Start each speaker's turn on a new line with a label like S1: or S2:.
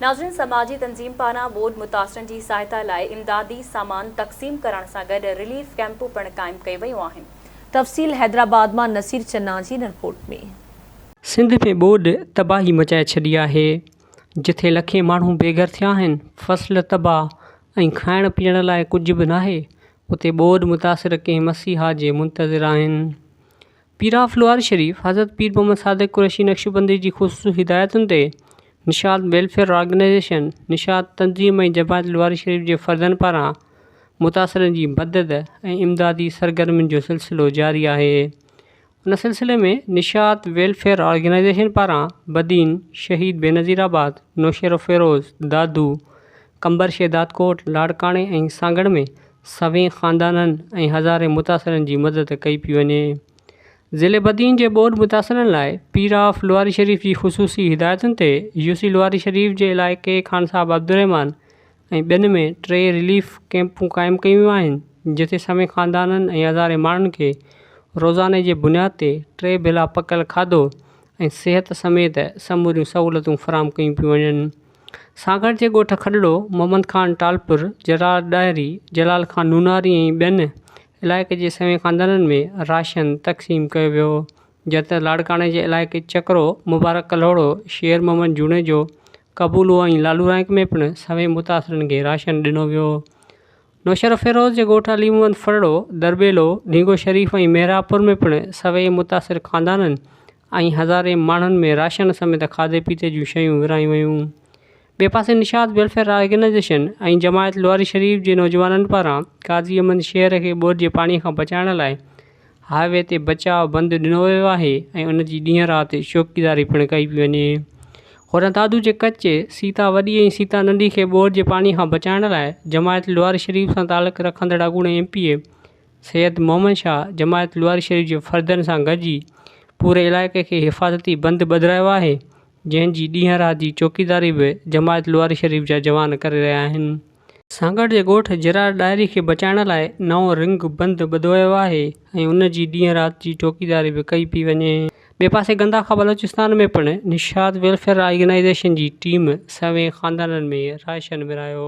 S1: ناظرين سماجي تنظيم پاران ٻوڏ متاثرن جي سهائتا لاء امدادي سامان تقسيم ڪرڻ سان گڏ رليف ڪئمپون پڻ قائم ڪيون ويون آهن.
S2: تفصيل حيدرآباد مان نصير چنا جي هن رپورٽ ۾.
S3: سنڌ ۾ ٻوڏ تباهي مچائي ڇڏي آهي، جٿي لکين ماڻهو بي گهر ٿيا آهن، فصل تباهه ۽ کائڻ پيئڻ لاء ڪجهه به ناهي، اتي ٻوڏ متاثر ڪنهن مسيحا جي منتظر آهن. پير آف لواري شريف حضرت پير محمد صادق قريشي نقشبندي جي خصوصي هدايتن تي نشاط ويلفيئر آرگنائيزيشن، نشاط تنظيم ۽ جماعت لواري شريف جي فردن پاران متاثرن جي مدد ۽ امدادي سرگرمين جو سلسلو جاري آهي. ان سلسلي ۾ نشاط ويلفيئر آرگنائيزيشن پاران بدين، شهيد بينظير آباد، نوشهروفيروز، دادو، قمبر شهدادڪوٽ، لاڙڪاڻي ۽ سانگهڙ ۾ سوين خاندانن ۽ هزارين متاثرن جي مدد ڪئي پئي وڃي. ضلعي بدين جي ٻوڏ متاثرن لاء پير آف لواري شريف جي خصوصي هدايتن تي يوسي لواري شريف جي علائقي خان صاحب عبدالرحمان ۽ ٻين ۾ ٽي رليف ڪئمپون قائم ڪيون ويون آهن جتي سوين خاندانن ۽ هزارين ماڻهن کي روزاني جي بنياد تي ٽي ڀيلا پڪل کاڌو ۽ صحت سميت سموريون سهولتون فراهم ڪيون پيون وڃن. سانگهڙ جي ڳوٺ کڏڙو، محمد خان ٽالپر، جلال ڏاهري، جلال خان نوناري ۽ ٻين علائقي جي سوين خاندانن ۾ راشن تقسيم ڪيو ويو، جڏهن ته لاڙڪاڻي جي علائقي چڪرو، مبارڪ ڪلهوڙو، شير محمد جوڻيجو، قبولو ۽ لالو رائنڪ ۾ پڻ سوين متاثرن کي راشن ڏنو ويو. نوشهروفيروز جي ڳوٺ علي محمد ڦرڙو، درٻيلو، ڍينگو شريف ۽ محرابپور ۾ پڻ سوين متاثر خاندانن ۽ هزارين ماڻهن ۾ راشن سميت کاڌي پيتي جون شيون ورهايون ويون. ٻئي پاسي نشاط ويلفيئر آرگنائيزيشن ۽ جماعت لواري شريف جي نوجوانن پاران قاضي احمد شهر کي ٻوڏ جي پاڻي کان بچائڻ لاء هاء وي تي بچاء بند ڏنو ويو آهي ۽ ان جي ڏينهن رات چوڪيداري پڻ ڪئي پئي وڃي. هوڏانهن دادو جي ڪچي، سيتا وڏي ۽ سيتا ننڍي کي ٻوڏ جي پاڻي کان بچائڻ لاء جماعت لواري شريف سان تعلق رکندڙ اڳوڻي M P A Syed Muhammad Shah جماعت لواري شريف جي فردن سان گڏجي پوري علائقي کي حفاظتي بند ٻڌرايو آهي جنهن جي ڏينهن رات جي چوڪيداري به جماعت لواري شريف جا جوان ڪري رهيا آهن. سانگهڙ جي ڳوٺ جرار ڏاهري کي بچائڻ لاء نئون رنگ بند ٻڌو ويو آهي ۽ ان جي ڏينهن رات جي چوڪيداري به ڪئي پئي وڃي. ٻئي پاسي گنداخا بلوچستان ۾ پڻ نشاط ويلفيئر آرگنائيزيشن جي ٽيم سوين خاندانن ۾ راشن ورهايو.